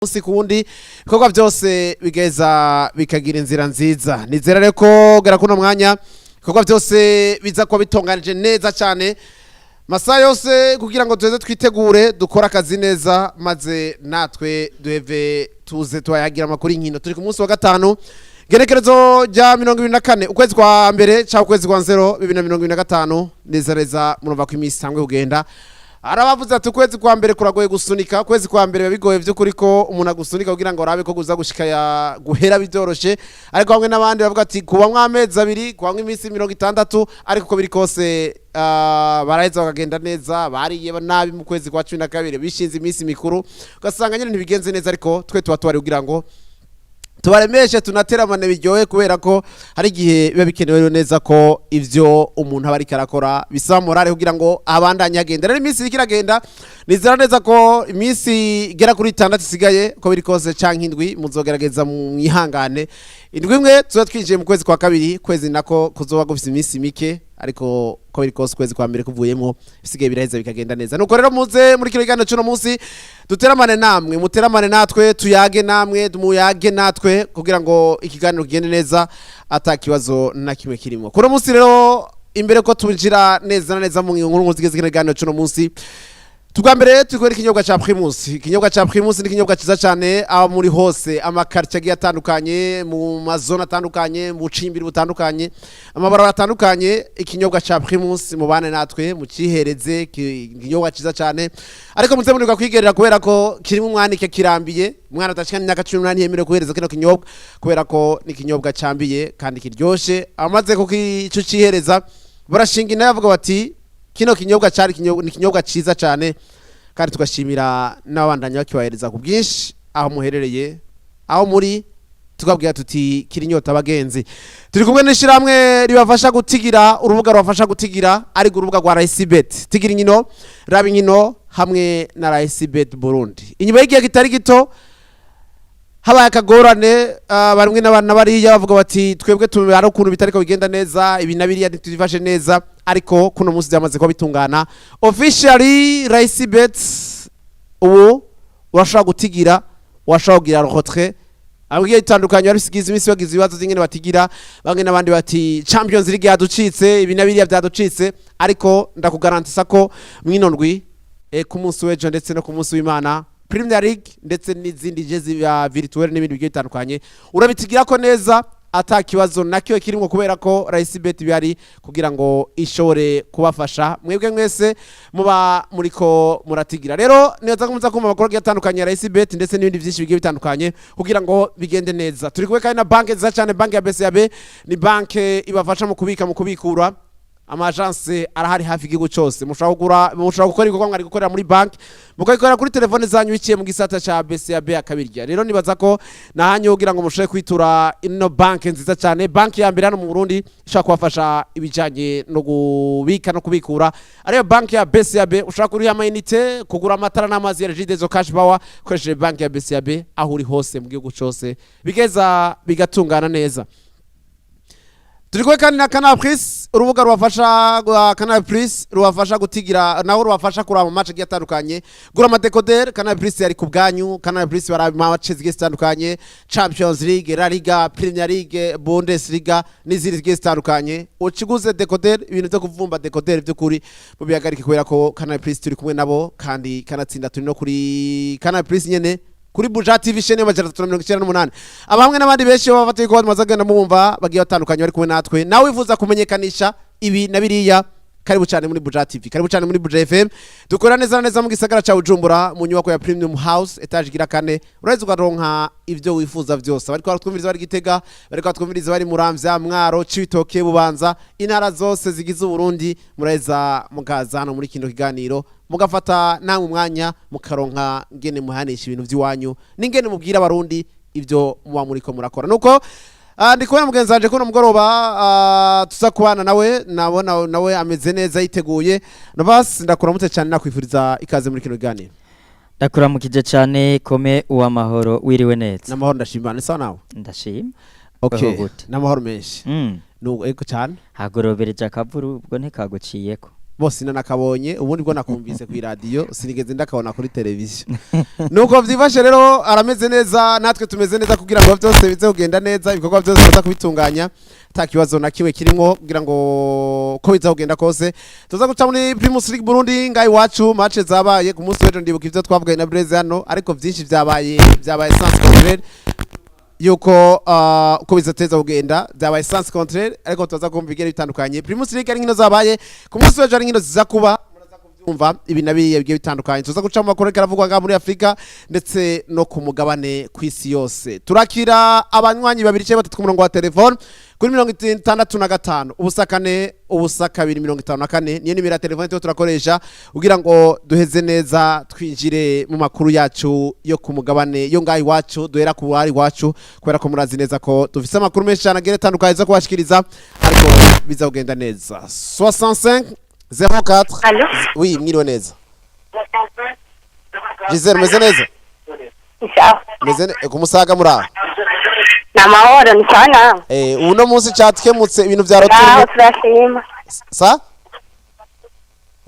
Munsi ku wundi ibikorwa byose bigeza bikagira inzira nziza. Nizera rero ko gera kuno mwanya ibikorwa byose biza kuba bitunganije neza cyane masaha yose kugira ngo tuze twitegure dukore akazi neza, maze natwe duheve tuze tubayagira amakuru y'inkino. Turi ku munsi wa gatanu, genekerezo rya 24 ukwezi kwa mbere cyangwa ukwezi kwa 0 2025. Neza neza murumva ko iminsi itangwe kugenda. Arabavuze ati ukwezi kwa mbere kuragoye gusunika. Ukwezi kwa mbere biba bigoye by'ukuri ko umuntu agusunika kugira ngo arabe ko kuza gushika ya guhera bidoroshe, ariko bamwe n'abandi bavuga ati kubamwo amezi 2, kubamwo iminsi 60, ariko uko biri kose baraheza bakagenda neza. Bariye nabi mu kwezi kwa 12, bishinze iminsi mikuru, ugasanga nyine ntibigenze neza, ariko twe tuba tubari kugira ngo tubaremeshe tunateramane biryohe, kubera ko hari igihe biba bikenewe rero neza ko ivyo umuntu aba ariko arakora bisaba morale kugira ngo abandanye agenda. Rero iminsi iriko iragenda, nizera neza ko iminsi igera kuri 6 isigaye, uko biri kose, canke 7, muzogerageza mwihangane indwi imwe tuba twinjiye mu kwezi kwa kabiri, kwezi nako kuzoba gufise iminsi mike, ariko uko biri kose ukwezi kwa mbere kuvuyemo bisigaye biraheza bikagenda neza. Nuko rero muze muri kino kiganiro cy'uno munsi duteramane namwe, muteramane natwe, tuyage namwe, muyage natwe, kugira ngo ikiganiro kigende neza ata kibazo na kimwe kirimo. Kuri munsi rero, imbere ko twinjira neza na neza mu nkuru zigize kino kiganiro cy'uno munsi, tubwa mbere turi ikinyobwa ca Primus. Ikinyobwa ca Primus ni ikinyobwa ciza cyane. Aho muri hose, ama quartier agiye atandukanye, mu mazone atandukanye, mu bucimbiri butandukanye, amabarabara atandukanye, ikinyobwa ca Primus mubane natwe mucihereze. Ikinyobwa ciza cyane, ariko muze muribuka kwigerera, kubera ko kirimo umwanike kirambiye. Umwana adashikana imyaka 18 yemerewe kuhereza kino kinyobwa, kubera ko ni ikinyobwa cambiye kandi kiryoshe. Amaze kukicucihereza barashinga inayo bavuga bati kino kinyobwa cyari ni ikinyobwa ciza cyane, kandi tugashimira n'ababandanya bakibahereza ku bwinshi aho muherereye, aho muri, tukabwira tuti kiri inyota abagenzi. Turi kumwe n'ishyirahamwe ribafasha gutigira, urubuga rubafasha gutigira, ariko urubuga rwa Raisibet. Tigira inkino, raba inkino hamwe na Raisibet Burundi. Inyuma y'igihe kitari gito habaye akagorane, bamwe n'abantu bariya bavuga bati twebwe hari ukuntu bitariko bigenda neza, ibi na biriya ntitubifashe neza, ariko kuno munsi byamaze kuba bitungana officially. Raisibet ubu urashobora gutigira, urashobora kugira retrait abwiye itandukanye. Bari bisigize iminsi bagize ibibazo by'ingene batigira, bamwe n'abandi bati Champions League yaducitse, ibi na biriya byaducitse, ariko ndakugarantisa ko mwino ndwi, ku munsi w'ejo ndetse no ku munsi w'Imana, Premier League ndetse n'izindi jeux ya virtuel n'ibindi bigiye bitandukanye urabitigira ko neza ata kibazo nakyo kirimo, kubera ko Raisibet bihari kugira ngo ishobore kubafasha mwebwe mwese muba muriko muratigira. Rero neza ko muza kumva amakuru agiye atandukanye ya Raisibet ndetse n'ibindi byinshi bigiye bitandukanye kugira ngo bigende neza. Turi kumwe kandi na banki nziza cyane, banki ya BCAB. Ni banki ibafasha mu kubika, mu kubikura. Ama agence arahari hafi igihugu cyose. Mushobora kugura, mushobora gukora ibikorwa mwari gukorera muri banki mukabikorera kuri telefone zanyu biciye mu gisata ca BCAB akabirya. Rero nibaza ko nahanyu kugira ngo mushobore kwitura ino banki nziza cyane, banki ya mbere hano mu Burundi ishobora kubafasha ibijanye no kubika no kubikura, ariyo banki ya BCAB. Ushobora kuriha ama unité, kugura amatara n'amazi ya Regideso Cash Power ukoresheje banki ya BCAB aho uri hose mu gihugu cyose, bigeza bigatungana neza. Turi kumwe kandi na Canal Plus, urubuga rubafasha rwa Canal Plus rubafasha gutigira, naho rubafasha kuraba match agiye atandukanye, gura ama décodeur. Canal Plus yari ku bwanyu. Canal Plus baraba match zigiye zitandukanye: Champions League, La Liga, Premier League, Bundesliga n'izindi zigiye zitandukanye. Ukiguze décodeur, ibintu byo kuvumba décodeur by'ukuri mubihagarike, kubera ko Canal Plus turi kumwe nabo kandi kanatsinda turi no kuri Canal Plus nyene kuri Buja TV chaîne 398. Abamwe n'abandi benshi baba bafatiye ko bamaze kugenda mubumva bagiye batandukanye bari kumwe natwe. Nawe wifuza kumenyekanisha ibi na biriya, karibu cyane muri Buja TV, karibu cyane muri Buja FM. Dukora neza na neza mu gisagara ca Bujumbura, mu nyubako ya Premium House, étage igira kane. Uraheza ukaronka ivyo wifuza vyose. Bariko baratwumviriza bari Gitega, bariko baratwumviriza bari Muramvya, Mwaro, Cibitoke, Bubanza, intara zose zigize Uburundi, muraheza mukaza hano muri kino kiganiro, mugafata namwe umwanya, mukaronka ngene muhanisha ibintu vy'iwanyu n'ingene mubwira Abarundi ivyo muba muriko murakora. Nuko ndi kubona mugenzi wanje kuno mugoroba, tuza kubana nawe, nabona nawe ameze neza yiteguye. Novas, ndakuramutse cyane, nakwifuriza ikaze muri kino kiganiro. Ndakuramukije cyane kome uwamahoro, wiriwe neza? N'amahoro, ndashima. Ni sawa nawe? Ndashima. Okay. Weho gute? N'amahoro menshi. Nuko ego cyane. Hagorobereje akavuru ubwo ntikaguciyeko? Bose nanakabonye, ubundi bwo nakumvise ku iradiyo, sinigeze ndakabona kuri televiziyo. Nuko vyifashe rero, arameze neza, natwe tumeze neza kugira ngo byose bize kugenda neza, ibikorwa byose biza kubitunganya ata kibazo na kimwe kirimwo, kugira ngo ko biza kugenda kose. Tuza guca muri Primus League Burundi ngaho iwacu, match zabaye ku munsi w'ejo. Ndibuka ivyo twavuganye na Blaise hano, ariko vyinshi vyabaye sens contraire yuko uko bizateza kugenda, byabaye sens contraire, ariko tuza kumva ibigere bitandukanye. Primus League ari nkino zabaye ku munsi w'ejo, ari nkino ziza kuba, muraza kubyumva ibi na biriya bigiye bitandukanye. Tuza guca mu makuru ariko aravugwa ngaha muri Afurika ndetse no ku mugabane ku isi yose. Turakira abanywanyi babiri cyangwa batatu ku murongo wa telefone kuri 65 0 4 0 2 54, niyo nimero ya telefone tuba turakoresha kugira ngo duheze neza twinjire mu makuru yacu yo ku mugabane yo ngaha iwacu. Duhera ku wari iwacu kubera ko murazi neza ko dufise amakuru menshi cyane agiye atandukanye zo kubashikiriza, ariko biza kugenda neza. 65 04. Allô. Oui, mwiriwe neza Giselle, meze neza? Sawa. Meze ku Musaga muri aho? Ni amahoro, ni sawa nawe? Uno munsi catkemutse ibintu vya Ngaho retour. turashima. Sa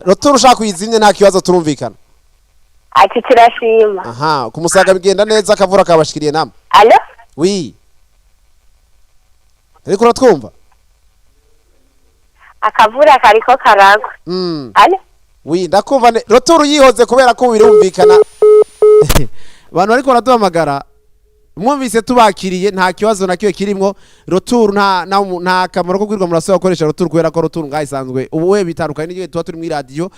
retour ushaka kuyizimye, nta kibazo, turumvikana. Ati turashima. Aha ku Musaga bigenda neza, akavura kabashikiriye namwe? Allô. Oui, ariko uratwumva? Akavura kariko karagwa. Allô. Oui, ndakumva. Retour yihoze kubera ko birumvikana abantu bariko baraduhamagara. Mwumvise tubakiriye, nta kibazo na kiwe kirimwo. Retour nta kamaro ko kwirirwa murasaba gukoresha retour, kubera ko retour ngaho isanzwe ubu we bitandukanye n'igihe tuba turi muri radio.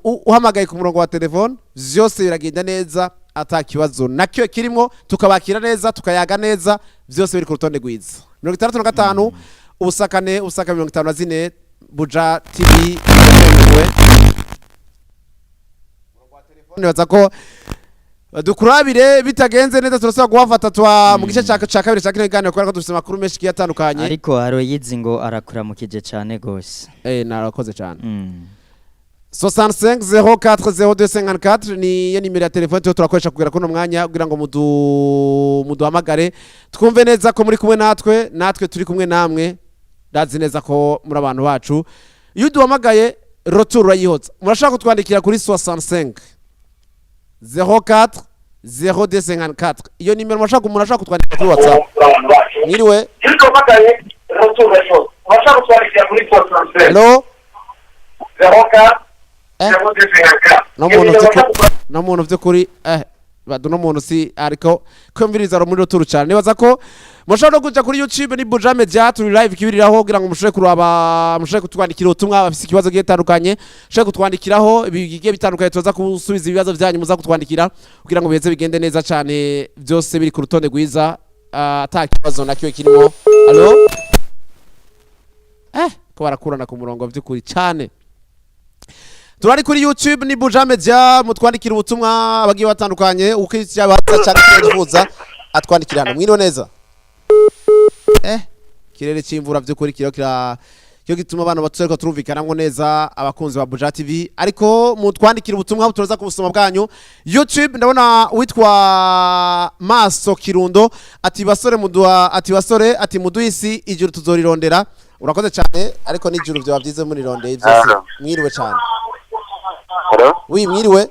Uhamagaye ku murongo wa telefone vyose biragenda neza ata kibazo na kiwe kirimwo, tukabakira neza, tukayaga neza, vyose biri ku rutonde rwiza. 65 0 4 0 54. Buja TV irakenewe. Nibaza ko dukurabire bitagenze neza, turasaba guhafata twa mu gice ca kabiri ca kino kiganiro, kubera ko dufise amakuru menshi kiye atandukanye. Ariko Aroyizi ngo arakuramukije cyane gose. Narakoze cyane. 65 04 02 54 niyo nimero ya telefone tuba turakoresha kugera kuno mwanya, kugira ngo muduhamagare twumve neza ko muri kumwe natwe, natwe turi kumwe namwe. Ndazi neza ko muri abantu bacu. Iyo uduhamagaye retour urayihotsa. Murashaka kutwandikira kuri 65 04 02 54, iyo nimero murashaka kutwandikira kuri WhatsApp. Mwiriwe. Hello. No muntu vy'ukuri, badu no muntu si ariko kwumviriza muri retour cyane. Nibaza ko mushobora no kuja kuri YouTube, ni Buja Media, turi live kibiriraho, kugira ngo mushobore kuraba, mushobore kutwandikira ubutumwa. Bafise ikibazo giye bitandukanye, mushobore kutwandikiraho bigiye bitandukanye, tuza gusubiza ibibazo byanyu muza kutwandikira, kugira ngo biheze bigende neza cyane, byose biri ku rutonde rwiza, ata kibazo na kiwe kirimo. Allô. Ko barakurana ku murongo by'ukuri cyane. Turari kuri YouTube, ni Buja Media, mutwandikira ubutumwa abagiye batandukanye, uko icyabaza cyane cyifuza atwandikira hano. Mwiriwe neza. Kirere cy'imvura by'ukuri kiro kira cyo gituma abantu bato ariko turumvikanamwo neza, abakunzi ba Buja TV. Ariko mutwandikira ubutumwa, turaza kubusoma bwanyu. YouTube ndabona witwa Maso Kirundo ati basore muduha, ati basore, ati muduhisi ijuru tuzorirondera. Urakoze cyane, ariko n'ijuru byoba byiza murirondeye byose. Hello. Mwiriwe cyane. Hello? Oui, mwiriwe.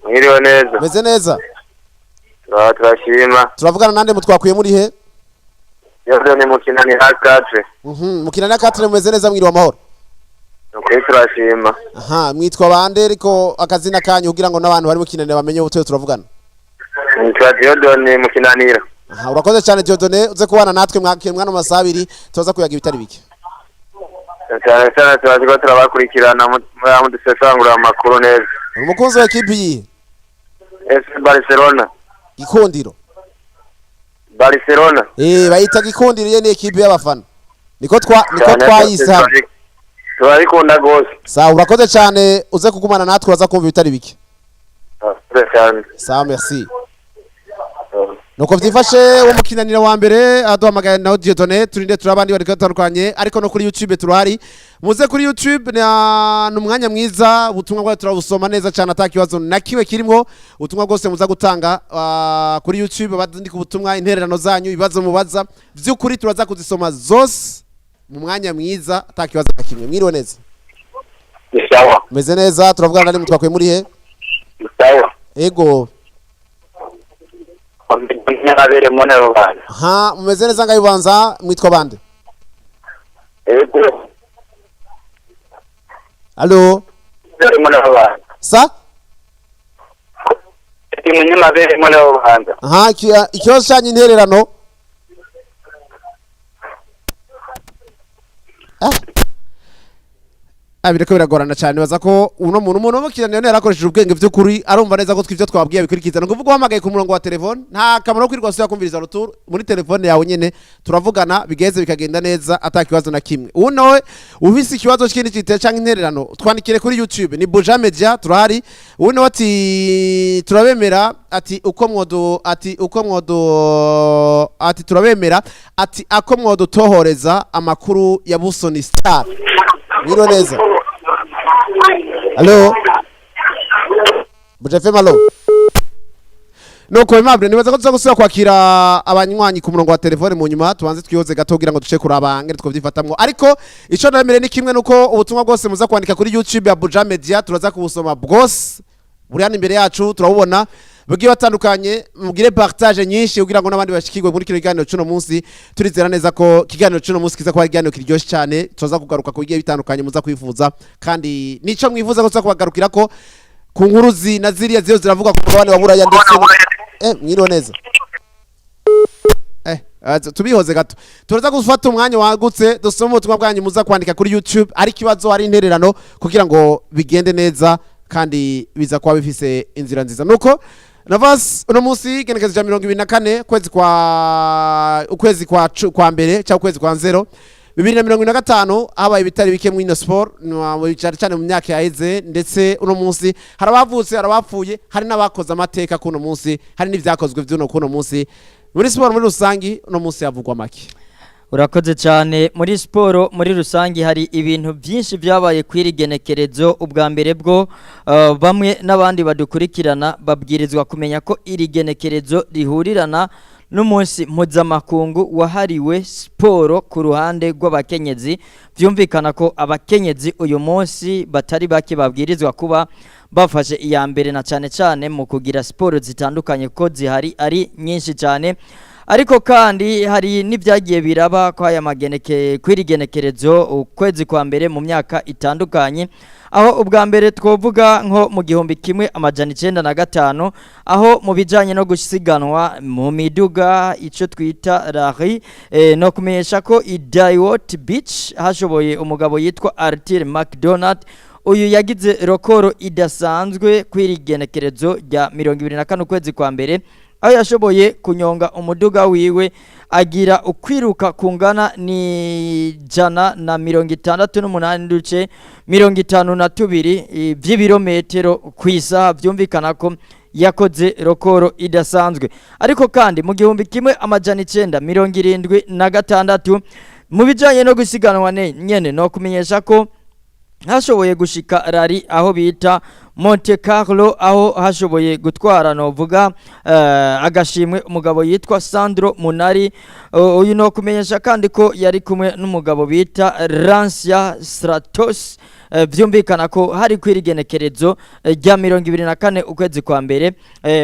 Mwiriwe neza. Meze neza. Turashima. Turavugana nande, mutwakuye muri he? Yoze ni mukinani hakaje. Mukina na Katre, mumeze neza, mwiriwe amahoro? Ukuri turashima. Aha, mwitwa bande ariko, akazina kanyu, kugira ngo n'abantu bari mukinanira bamenye ubutuye turavugana? Nitwa Diodone mukinanira. Aha, urakoze cyane Diodone, uze kubana natwe mwakiye mwana mu masaha abiri, tuza kuyaga ibitari bike. Cyane cyane turazi ko turabakurikirana mudusesangura amakuru neza. Umukunzi wa ekipi yihe? FC Barcelona. Gikundiro. Barcelona. Bayita Gikundiro, iyo ni ekipi y'abafana. Niko Cyane twayise hano. Turabikunda gose. Sawa, urakoze cyane, uze kugumana natwe, uraza kumva ibitari bike. Urakoze cyane. Sawa, merci. Nuko vyifashe, wo mukinanira wa mbere aduhamagaye naho Dieudonné. Turinde turabandi bari batandukanye, ariko no kuri YouTube turahari. Muze kuri YouTube, ni umwanya mwiza, ubutumwa bwawe turabusoma neza cyane ata kibazo na kiwe kirimwo. Ubutumwa bwose muza gutanga kuri YouTube, abandika ubutumwa, intererano zanyu, ibibazo mubaza, vy'ukuri turaza kuzisoma zose mu mwanya mwiza ata kibazo na kimwe. Mwiriwe neza. Ni sawa. Meze neza, turavugana nari mutwakuye muri he? Ni sawa. Ego. Nyabere mone rubanda. Ha, mumeze neza ngaho ibanza mwitwa bande? Ego. Allo? Nyabere mone rubanda. Sa? Ndi munyamabere mone rubanda. Aha, ikibazo cyanyu intererano. Ah. Ah, biriko biragorana cyane baza ko uno muntu umuntu w'umukiriya niyo yarakoresheje ubwenge by'ukuri arumva neza ko twivyo twabwiye bikurikiza. Ni ukuvuga uhamagaye ku murongo wa telefone nta kamaro kwirirwa usubira kumviriza ruturu muri telefone yawe nyene, turavugana bigeze bikagenda neza ata kibazo na kimwe. Ubu nawe ufise ikibazo kindi giteye canke intererano, twandikire kuri YouTube ni Buja Media, turahari. Ubu nawe ati turabemera, ati uko mwodo, ati uko mwodo, ati turabemera, ati ako mwodutohoreza amakuru ya Busoni Star. Mwiriwe neza. Allo? Buja FM, allo? Nuko Aimable, nibaza ko tuza gusubira kwakira abanywanyi ku murongo wa telefone mu nyuma, tubanze twihoze gato kugira ngo duce kuraba ngene twovyifatamwo. Ariko ico nemere ni kimwe, nuko ubutumwa bwose muza kwandika kuri YouTube ya Buja Media turaza kubusoma bwose, buri hano imbere yacu turabubona bugiye batandukanye. Mugire partage nyinshi kugira ngo n'abandi bashikirwe muri kino kiganiro cuno munsi. Turizera neza ko ikiganiro cuno munsi kiza kuba ikiganiro kiryoshye cyane, tuza kugaruka ku bigiye bitandukanye muza kwifuza, kandi nico mwifuza ko tuza kubagarukirako ku nkuru na ziriya ziyo ziravuga ku mugabane wa Buraya ndetse mwiriwe neza. Tubihoze gato, turaza gufata umwanya wagutse dusome ubutumwa bwanyu muza kwandika kuri YouTube, ari ikibazo ari intererano, kugira ngo bigende neza kandi biza kuba bifise inzira nziza. Nuko Navas, uno munsi igenekerezo rya 24 kwezi kwa ukwezi kwa kwa mbere cyangwa ukwezi kwa nzero 2025, habaye ibitari bike muri ino sport cyane cyane mu myaka yaheze, ndetse uno munsi hari abavutse, hari abapfuye, hari n'abakoze amateka kuno munsi, hari n'ivyakozwe vy'uno kuno munsi muri siporo muri rusangi. Uno munsi havugwa make. Urakoze cyane. Muri siporo muri rusange hari ibintu byinshi byabaye kw'iri genekerezo. Ubwa mbere bwo bamwe n'abandi badukurikirana babwirizwa kumenya ko iri genekerezo rihurirana n'umunsi mpuzamakungu wahariwe siporo ku ruhande rw'abakenyezi. Byumvikana ko abakenyezi uyu munsi batari bake babwirizwa kuba bafashe iya mbere na cyane cyane mu kugira siporo zitandukanye ko zihari ari nyinshi cyane. Ariko kandi hari n'ibyagiye biraba kwa aya mageneke kw'iri genekerezo ukwezi kwa mbere mu myaka itandukanye, aho ubwa mbere twovuga nko mu 1905, aho mu bijanye no gusiganwa mu miduga ico twita rally, no kumenyesha ko i Dywot Beach hashoboye umugabo yitwa Arthur McDonald. Uyu yagize rokoro idasanzwe kw'iri genekerezo rya 24 ukwezi kwa mbere, aho yashoboye kunyonga umuduga wiwe agira ukwiruka kungana ni 168.52 by'ibirometero ku isaha. Byumvikana ko yakoze rokoro idasanzwe. Ariko kandi mu 1976, mu bijanye no gusiganwa nyene, no kumenyesha ko hashoboye gushika rari aho bita Monte Carlo, aho hashoboye gutwara novuga agashimwe umugabo yitwa Sandro Munari. Uyu no kumenyesha kandi ko yari kumwe n'umugabo bita Lancia Stratos. Vyumvikana ko hari kwirigenekerezo rya 24 ukwezi kwa mbere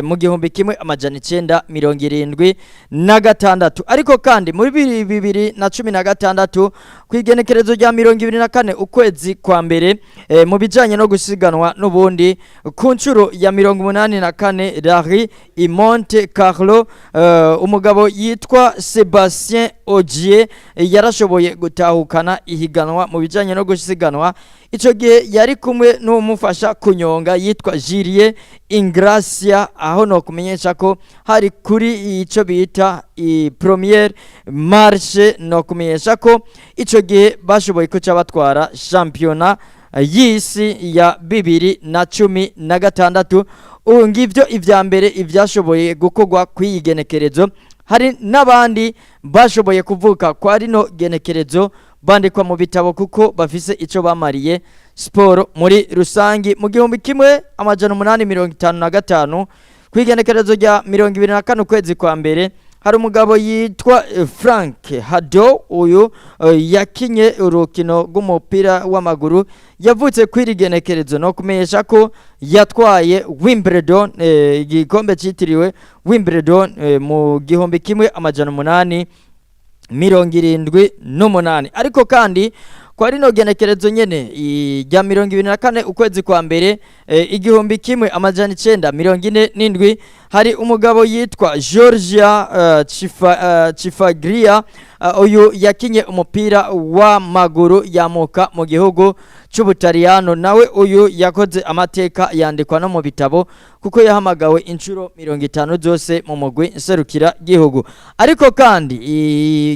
mu 1976. Ariko kandi muri 2016, kwigenekerezo rya 24 ukwezi kwa mbere, mu bijanye no gusiganwa n'ubundi ku nshuro ya 84 Rally i Monte Carlo, umugabo yitwa Sebastien Ogier yarashoboye gutahukana ihiganwa mu bijanye no gusiganwa. Ico gihe yari kumwe n'uwumufasha kunyonga yitwa Julien Ingracia, aho no kumenyesha ko hari kuri ico bita i première marche. No kumenyesha ko ico gihe bashoboye kuca batwara shampiyona y'isi ya 2016. Ubu ngivyo ivya mbere ivyashoboye gukorwa kw'iyi genekerezo. Hari n'abandi bashoboye kuvuka kwa rino genekerezo bandikwa mu bitabo kuko bafise ico bamariye siporo muri rusangi. Mu 1855, kw'igenekerezo rya 24 ukwezi kwa mbere, Hari umugabo yitwa Frank Hado. Uyu yakinye urukino rw'umupira w'amaguru, yavutse kwiri genekerezo. No kumenyesha ko yatwaye Wimbledon, igikombe cyitiriwe Wimbledon, mu 1878. Ariko kandi kwa rino genekerezo nyene rya 24 ukwezi kwa mbere, 1947, hari umugabo yitwa Georgia Chifagria. Uyu yakinye umupira w'amaguru, yamuka mu gihugu c'Ubutaliyano. Nawe uyu yakoze amateka yandikwa no mu bitabo, kuko yahamagawe inshuro 50 zose mu mugwi nserukira gihugu. Ariko kandi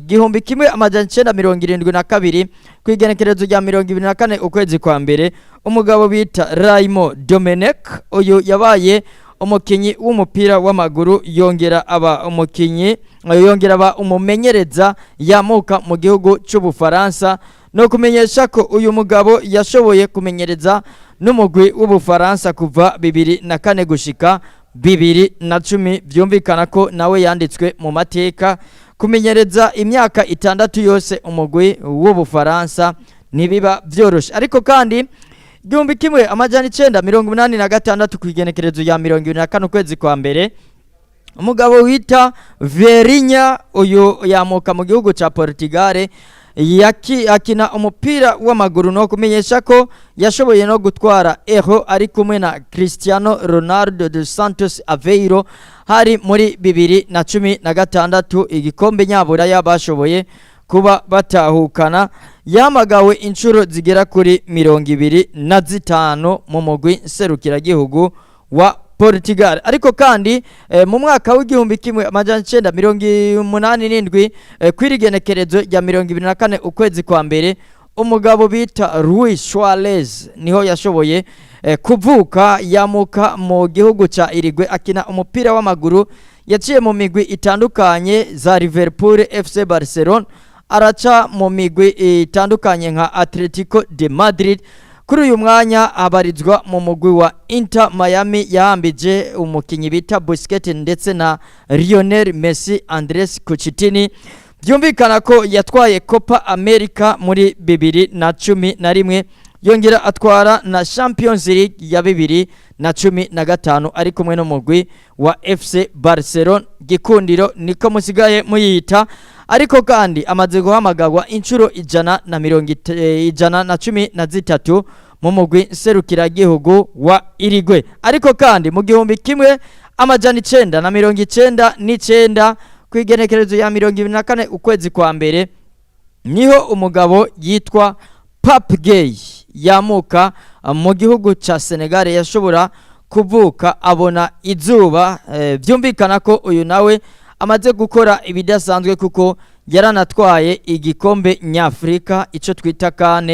1972, ku igenekerezo rya 24 ukwezi kwa mbere, umugabo bita Raimo Domenech. Uyu yabaye umukinyi w'umupira w'amaguru, yongera aba umukinyi, yongera aba umumenyereza, yamuka mu gihugu c'Ubufaransa. No kumenyesha ko uyu mugabo yashoboye kumenyereza n'umugwi w'Ubufaransa kuva 2004 gushika 2010. Byumvikana ko nawe yanditswe mu mateka. Kumenyereza imyaka 6 yose umugwi w'Ubufaransa ntibiba byoroshe. Ariko kandi 1986, ku igenekerezo ya 24 ukwezi kwa mbere, umugabo wita Verinya. Uyu yamuka mu gihugu ca Portugal, akina umupira w'amaguru. No kumenyesha ko yashoboye no gutwara Euro ari kumwe na Cristiano Ronaldo dos Santos Aveiro, hari muri 2016, igikombe nyaburaya bashoboye kuba batahukana. Yamagawe inshuro zigera kuri 25 mu mugwi nserukiragihugu wa Portugal. Ariko kandi mu mwaka w'1987, kw'irigenekerezo rya 24 ukwezi kwa mbere, umugabo bita Luis Suarez niho yashoboye kuvuka. Yamuka mu gihugu ca Uruguay, akina umupira w'amaguru. Yaciye mu migwi itandukanye za Liverpool, FC Barcelona, araca mu migwi itandukanye nka Atletico de Madrid. Kuri uyu mwanya abarizwa mu mugwi wa Inter Miami, yahambije umukinyi bita Busquets ndetse na Lionel Messi, Andres Cucitini. Byumvikana ko yatwaye Copa America muri 2011, yongera atwara na Champions League ya 2015 ari kumwe n'umugwi wa FC Barcelona, Gikundiro niko musigaye muyita. Ariko kandi amaze guhamagarwa inshuro 113 mu mugwi nserukiragihugu wa Uruguay. Ariko kandi mu 1999, ku igenekerezo ya 24 ukwezi kwa mbere, niho umugabo yitwa Pape Gueye yamuka mu gihugu ca Senegal yashobora kuvuka, abona izuba. Byumvikana ko uyu nawe amaze gukora ibidasanzwe, kuko yaranatwaye igikombe nyafurika, ico twita CAN,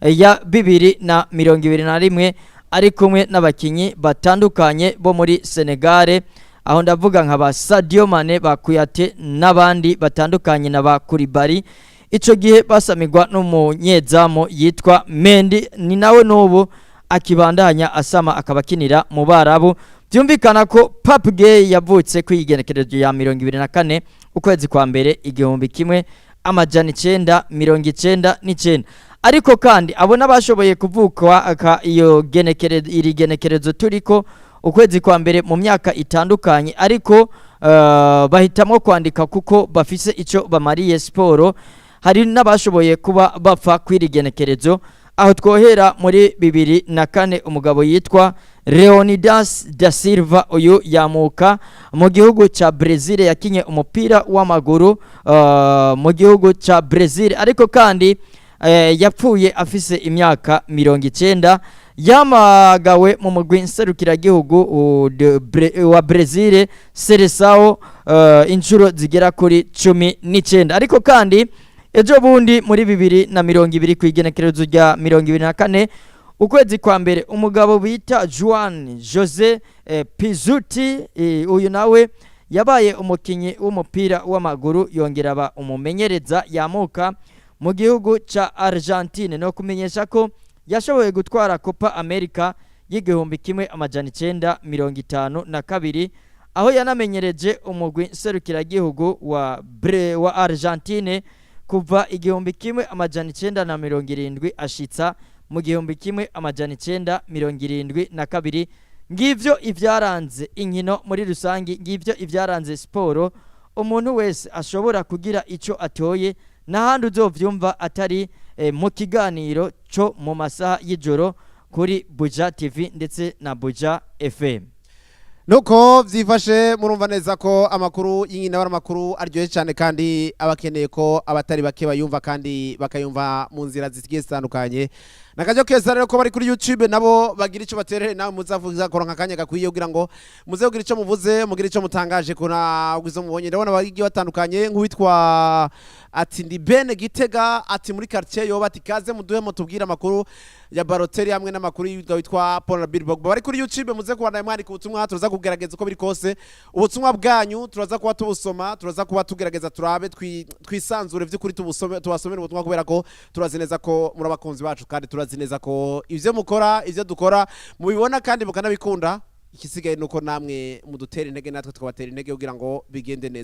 ya 2021, ari kumwe n'abakinyi batandukanye bo muri Senegal. Aho ndavuga nka ba Sadio Mane, ba Kouyaté n'abandi batandukanye na ba Koulibaly. Ico gihe basamirwa n'umunyezamu yitwa Mendy, ni nawe n'ubu akibandanya asama, akaba akinira mu Barabu. Byumvikana ko Pape Gueye yavutse ku igenekerezo ya 24 ukwezi kwa mbere 1999. Ariko kandi abo n'abashoboye kuvuka aka iyo genekerezo, iri genekerezo turiko, ukwezi kwa mbere, mu myaka itandukanye, ariko bahitamo kwandika kuko bafise ico bamariye siporo. Hari n'abashoboye kuba bapfa kw'iri genekerezo. Aho twohera muri 2004, umugabo yitwa Leonidas da Silva. Uyu yamuka mu gihugu ca Brazil, yakinye umupira w'amaguru mu gihugu ca Brazil. Ariko kandi yapfuye afise imyaka 90. Yamagawe mu mugwi nserukiragihugu wa Brazil, Seleção, inshuro zigera kuri 19. Ariko kandi ejo bundi muri 2020, ku igenekerezo rya 24 ukwezi kwa mbere, umugabo bita Juan Jose Pizzuti. Uyu nawe yabaye umukinyi w'umupira w'amaguru, yongera aba umumenyereza, yamuka mu gihugu ca Argentine. No kumenyesha ko yashoboye gutwara Copa America y'1952. Aho yanamenyereje umugwi nserukiragihugu wa Argentine kuva 1970 ashitsa mu 1972. Ngivyo ivyaranze inkino muri rusangi, ngivyo ivyaranze siporo. Umuntu wese ashobora kugira ico atoye, n'ahandi uzovyumva atari mu kiganiro co mu masaha y'ijoro kuri Buja TV ndetse na Buja FM. Nuko vyifashe, murumva neza ko amakuru y'inkino aba ari amakuru aryoshye cyane, kandi aba akeneye ko abatari bake bayumva kandi bakayumva mu nzira zigiye zitandukanye. Nakaryo keza rero ko bari kuri YouTube nabo bagira ico baterere, nawe muzavuza koronka akanya gakwiye kugira ngo muze kugira ico muvuze, mugire ico mutangaje kuna izo mubonye. Ndabona bagiye batandukanye, nk'uwitwa ati ndi Bene Gitega, ati muri quartier yoba, ati kaze muduhe mutubwire amakuru ya Balotelli hamwe n'amakuru y'uwitwa witwa Paul Nabil Pogba. Bari kuri YouTube, muze kubandanya mwandika ubutumwa, turaza kugerageza uko biri kose ubutumwa bwanyu turaza kuba tubusoma, turaza kuba tugerageza turabe twisanzure vy'ukuri, tubusome, tubasomere ubutumwa, kubera ko turazi neza ko muri abakunzi bacu, kandi turazi neza ko ivyo mukora, ivyo dukora mubibona kandi mukanabikunda. Ikisigaye nuko namwe mudutera intege, natwe tukabatera intege kugira ngo bigende neza.